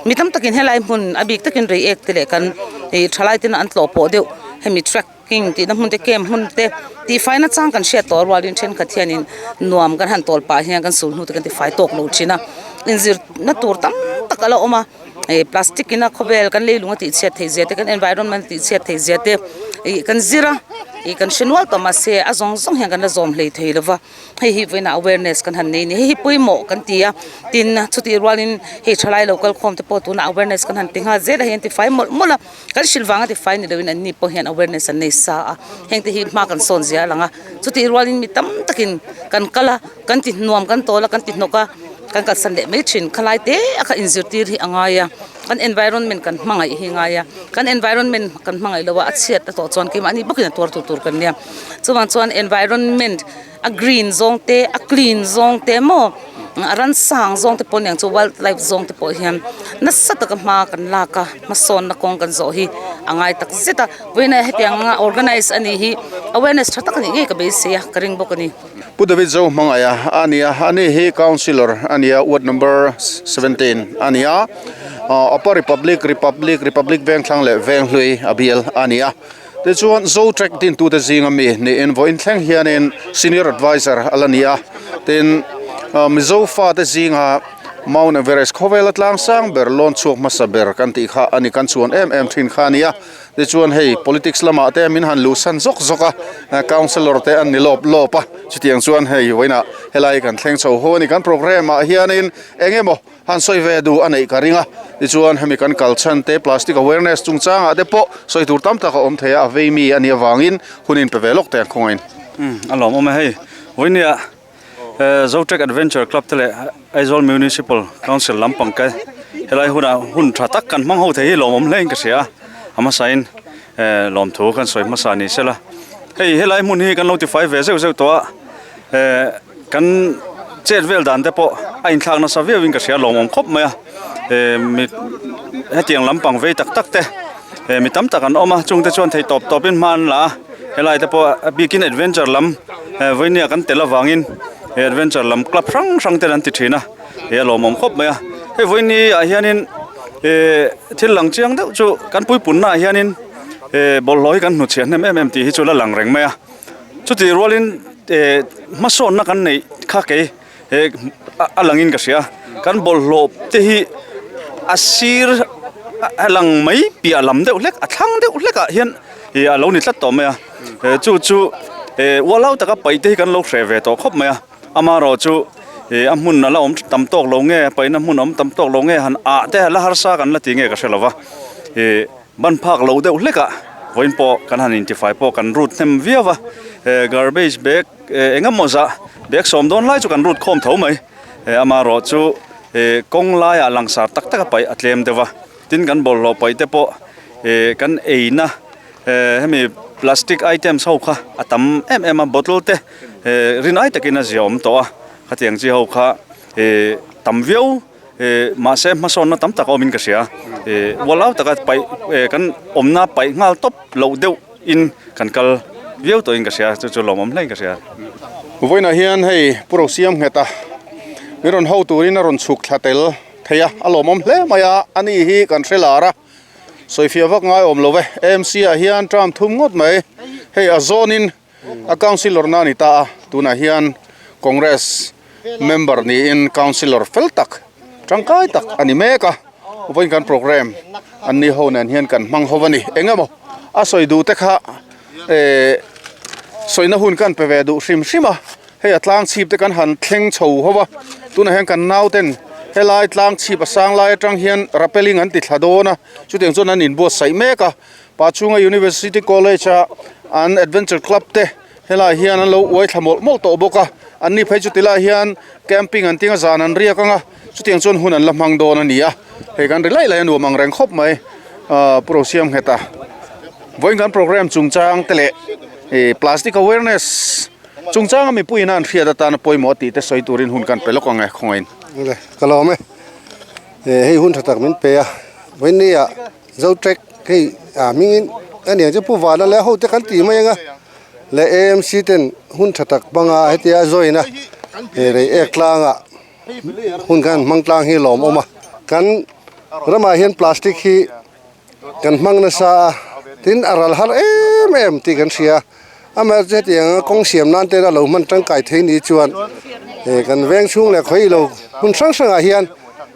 Mi tam takin helai hmun a bik takin reiek te leh kan thalai tena an tlawh pawh deuh hemi track King tihna hmun te camp hmun te tihfaina chang kan hriat tawh rualin thenkhat hianin nuam kan han tawl pah hian kan sul hnu te kan tifai tawk lo thin a inzirna tur tam tak a la awm a ih plastic ina khawvel kan leilung a tihchhiat theih zia te kan environment a tihchhiat theih zia te ih kan zir a ih kan hre nual tawh mahse a zawng zawng hian kan la zawm hlei thei lo va hei hi vawiinah awareness kan han nei a ni hei hi pawimawh kan ti a tin chutih rualin hei thalai lo kal khawm te pawh tunah awareness kan han ti nghal zel a hei an tifai mawlh mawlh a. Kan hrilh vanga tifai ni loin anni pawh hian awareness an nei sa a, hengte hi hma kan sawn zia a lang a, chutih rualin mi tam takin kan kal a, kan ti hnuam kan tawl a, kan ti hnawk a, kan kalsan leh mai thin. Khalai te a kha inzirtir hi a ngai a, kan environment kan hmangaih hi a ngai a, kan environment kan hmangaih lo a, a chhiat a tawh chuan keimahni bawkin a tuar tur tur kan nia. Chuvang chuan environment a green zawng te a clean zawng te maw a ransang zawng te pawh aniang chu wildlife zawng te pawh hian nasa taka hma kan lak a hmasawnna kawng kan zawh hi a ngai tak zet a vawiin ah hetiang anga organize a nih hi awareness tha tak a nih ngei ka beisei a ka ring bawk a ni. Pu David Zo hmangaih a a ni a, ani hi councillor a ni a, ward number 17 a ni a, Upper Republic Republic Republic Vengthlang leh Venghlui a bial a ni a. Tichuan Zotrack dintute zinga mi niin vawiin thleng hianin Senior Adviser a la ni a, tin Mizo fate zinga Mount Everest khawvela tlang sang ber lawn chhuak hmasa ber kan tih kha a ni, kan chuan em em thin kha a ni a. Tichuan hei politics lamah te min han luhsan zawk zawk a, Councillor te an ni lawp lawp a, chutiang chuan hei vawiinah helai kan thleng chho ho a ni. Kan programme ah hianin eng emaw Han sawi ve duh a neih ka ring a, tichuan hemi kan kal chhan te plastic awareness chungchangah te pawh sawi tur tam tak a awm thei a, a vei mi a nih avangin hun in pe ve lawk teh ang khawngain. Umm a lawm awm e hei, vawinia Zotrek Adventure Club te leh Aizawl Municipal Council lampang te helai hunah hun tha tak kan hmang ho thei hi lawmawm hle in ka hria a, a hmasain lawmthu kan sawi hmasa ni sela, hei helai hmun hi kan lo tifai ve zeuh zeuh tawh a. Eh kan chet vel dan te pawh a inthlak nasa viau in ka hria lawmawm khawp mai a eh mi hetiang lampang vei tak tak te eh mi tam tak an awm a chung te chuan thei tawp tawp in hma an la a helai te pawh a bikin adventure lam eh vawinia kan tel avangin he adventure lam club hrang hrang ten an ti thin a eh a lawmawm khawp mai a hei vawiini ah hianin eh thil lang chiang deuh chu kan puipunna ah hianin eh bawlhhlawh hi kan hnuchhiah hnem em em tih hi chu la lang reng mai a. Chutih rualin eh hmasawnna kan neih kha kei eh a langin ka hria kan bawlhhlawh te hi a sir a lang mai piah lam deuh hlek a thlang deuh hlek ah hian ih a lo ni tlat tawh mai a eh chu chu eh ualau taka paih te hi kan lo hreh ve tawh khawp mai a amaherawh chu ih a hmun a la awm tam tawk lo nge paihna hmun a awm tam tawk lo nge han ah te la harsa kan la ti nge ka hre lo va ih. Ban phak lo deuh hlek ah vawiin pawh kan han intifai pawh kan rut hnem viau a, eh garbage bag eh eng emaw zah bag sawm dawn lai chu kan rut khawm tho mai, eh amaherawh chu eh kawng laiah langsar tak tak a paih a tlem deuh a, tin kan bawlhhlawh paih te pawh eh kan eina eh hemi plastic items ho kha a tam em em a, bottle te eh rin ai takin a zia awm tawh a, khatiang chi ho kha eh tam viau. Eh mahse hmasawnna tam tak a awmin ka hria eh ualau taka paih eh kan awmna paih nghal tawp loh deuh in kan kal viau tawhin ka hria chu chu lawmawm hlein ka hria. Vawiinah hian hei Pu Rosiam nghet a min rawn ho turin a rawn chhuk thla tel thei a, a lawmawm hle mai a, ani hi kan hre lar a, sawifiah vak ngai awm lo ve, AMC ah hian term thum ngawt mai, hei a zawnin a councillor na a ni ta a, tunah hian Congress. Member niin Councillor fel tak tangkai tak a ni mek a, vawiin kan programme an ni ho nen hian kan hmang ho a ni. Eng emaw a sawi duh te kha eh sawina hun kan pe ve duh hrim hrim a, hei a tlang chhip te kan han thleng chho ho a, tunah hian kan nau ten helai tlang chhip a sang lai atang hian rappelling an ti thla dawn a, chutiang chuan an inbuatsaih mek a, Pachhunga University College a an Adventure Club te Helaiah hian an lo uai thla mawlh mawlh tawh bawk a, an ni phei chu tilaiah hian camping an tinga zan an riak ang a, chutiang chuan hun an la hmang dawn a ni a, hei kan ri laih laih a nuam ang reng khawp mai ahh Pu Rosiam Ngheta vawiin kan programme chungchang te leh ih plastic awareness chungchanga mipuiin a an hriat atana pawimawh tih te sawi turin hun kan pe lawk ang e khawngaih in. Awle ka lawm e, hei hun tha tak min pe a, vawiin ni ah Zotrek hei ah hmingin a niang chu Pu Vana leh a hote kan tih mai ang a. Leh AMC ten hun tha tak hmanga hetia join a he rei ek tlanga hun khan hmang tlang hi lawm awm a kan ramah hian plastic hi kan hmang nasa a tin a ral har em em tih kan hria amaherawhchu hetiang anga kawng siam nan te a lo hman tangkai thei ni chuan eh kan veng chhung leh khawi lo hmun hrang hrangah hian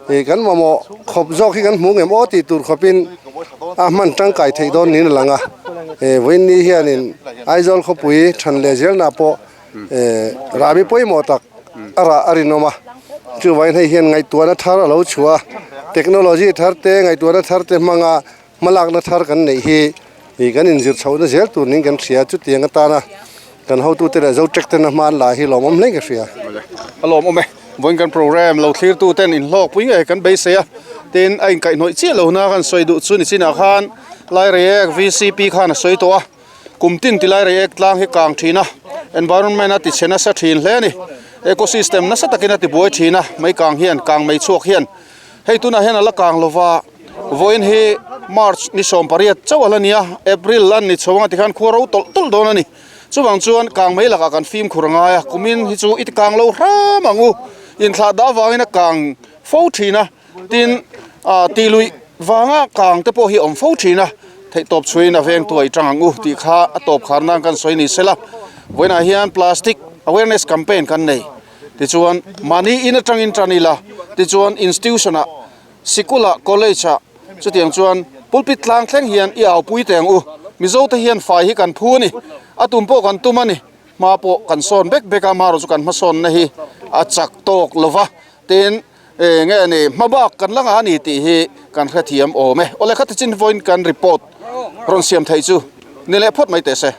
eh kan mamawh khawp zawk hi kan hmu ngem aw tih tur khawpin a hman tangkai theih dawn niin a lang a eh vawiin ni hianin Aizawl khawpui than leh zelna pawh eh rahbi pawimawh tak a rah a rinawm a chuvangin hei hian ngaihtuahna thar a lo chhuah a technology thar te ngaihtuahna thar te hmanga hmalakna thar kan neih hi ih kan inzir chhohna zel tur niin kan hria chutiang atana kan hotute leh zo trek tena hma an la hi lawmawm hle ka hria. A lawmawm e. Vawiin kan programme lo thlirtu ten inhlawkpui ngei kan beisei a, tin a inkaihhnawih chiah lo na kan sawi duh chu ni chinah khan Laireiek VCP khan a sawi tawh a, kum tin ti Laireiek tlang hi kang thin a, environment a ti chhe nasa thin hle a ni, ecosystem nasa takin a ti buai thin a, mei kang hian kang mei chhuak hian hei tunah hian a la kang lova, vawiin hi March ni 18 chauh a la ni a, April an ni chho anga tikhan khua ro tawlh tawlh dawn a ni. Chuvang chuan kang mai lakah kan fimkhur a ngai a, kumin hi chu i ti kang lo hram ang u. Inthlah dah avangin a kang fo thin a, tin ah tih luih vanga kang te pawh hi a awm fo thin a, theihtawp chhuiin a veng tuai tang ang u tih kha a tawp khar nan kan sawi ni sela. Vawiinah hian plastic awareness campaign kan nei tichuan mahni in atangin tan ila, tichuan institution ah Sikul-ah, College-ah chutiang chuan pulpit tlang thleng hian i aupui teh ang u. Mizo te hian fai hi kan phu a ni. A tum pawh kan tum a ni. Hma pawh kan sawn bek bek a, marawh chu kan hmasawnna hi a chak tawk lo va. Tin, eng nge ni, hma bak kan la ngah a ni tih hi kan hrethiam awm e. Awle khati chin vawiin kan report rawn siam theih chu ni leh phawt mai teh se.